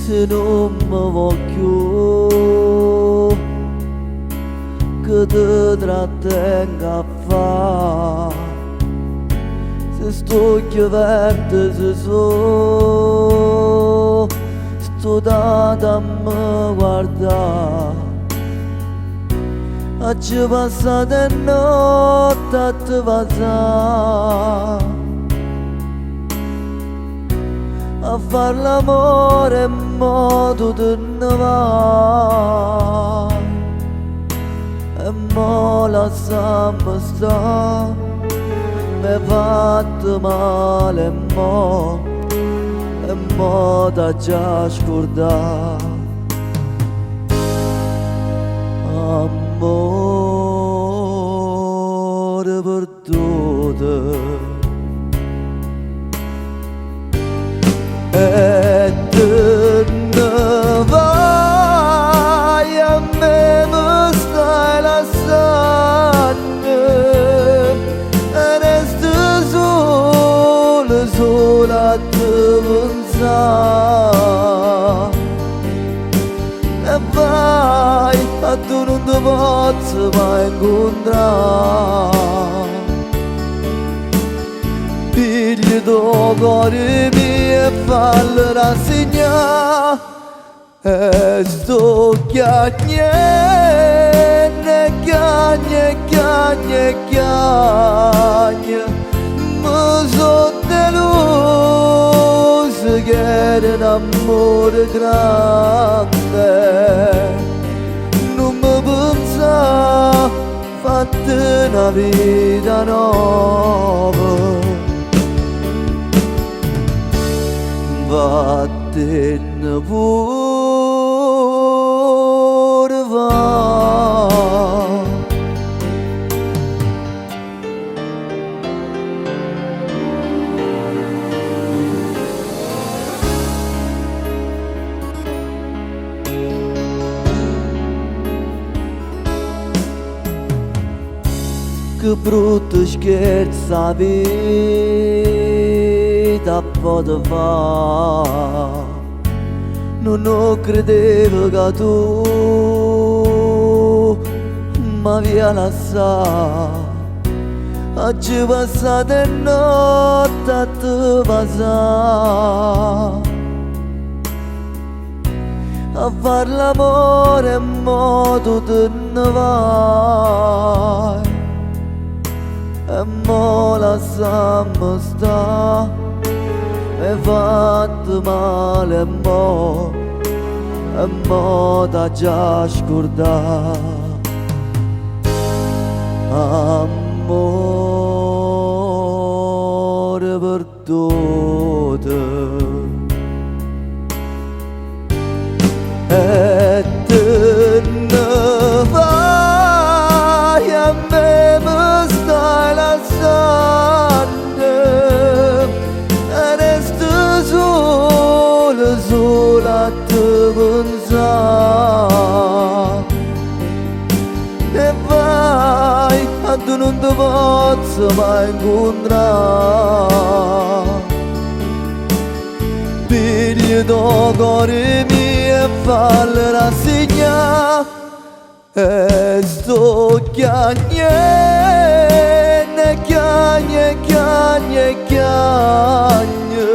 Se nun me vuò cchiù, che te trattengo a fa'? Se st'uocchie verde se so' stutate a me guardà. Aggio passato 'e notte a te vasà. A far l'amore e mo tu te ne vai. E mo lassamme sta. M'hê fatto male e mo t'aggia scurdà. Ammore perduto. E te ne vai, a me me stai lassanno e resto sulo, sulo a te pensà. E vai, addò nun te pozzo mai incontrà. Pigliate 'o core mio e fallo rassegnà. E sto chiagnenne, chiagne, chiagne, chiagne. Me so deluso che era n'ammore grande. Nun me pensà, fatte na vita nova. Vattene pure va. Che brutto scherzo 'a vita po' te fa. Nun 'o credevo che tu m'avia lassà. Aggio passato 'e notte a te vasà. A far l'amore e mo tu te ne vai. E mo lassamme sta. M'hê fatto male e mo t'aggia scurdà. Ammore perduto. E te ne vai, a me me stai lassanno e resto sulo, sulo a te pensà. E vai, addò nun te pozzo mai incontrà. Pigliate 'o core mio e fallo rassegnà. E sto chiagnenne, chiagne, chiagne, chiagne.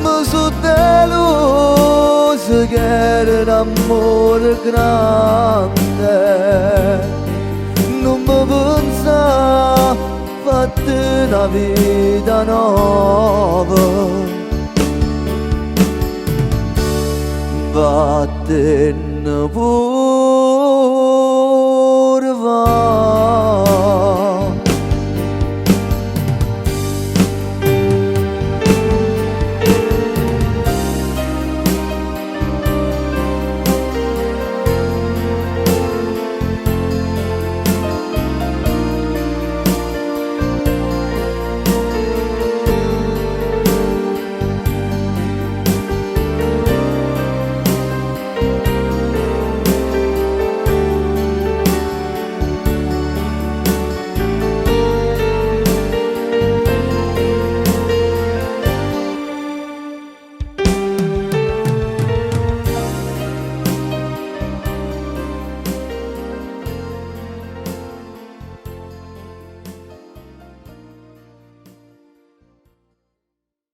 Me so deluso che era n'ammore grande. Nun me pensà, fatte na vita nova. Vattene pure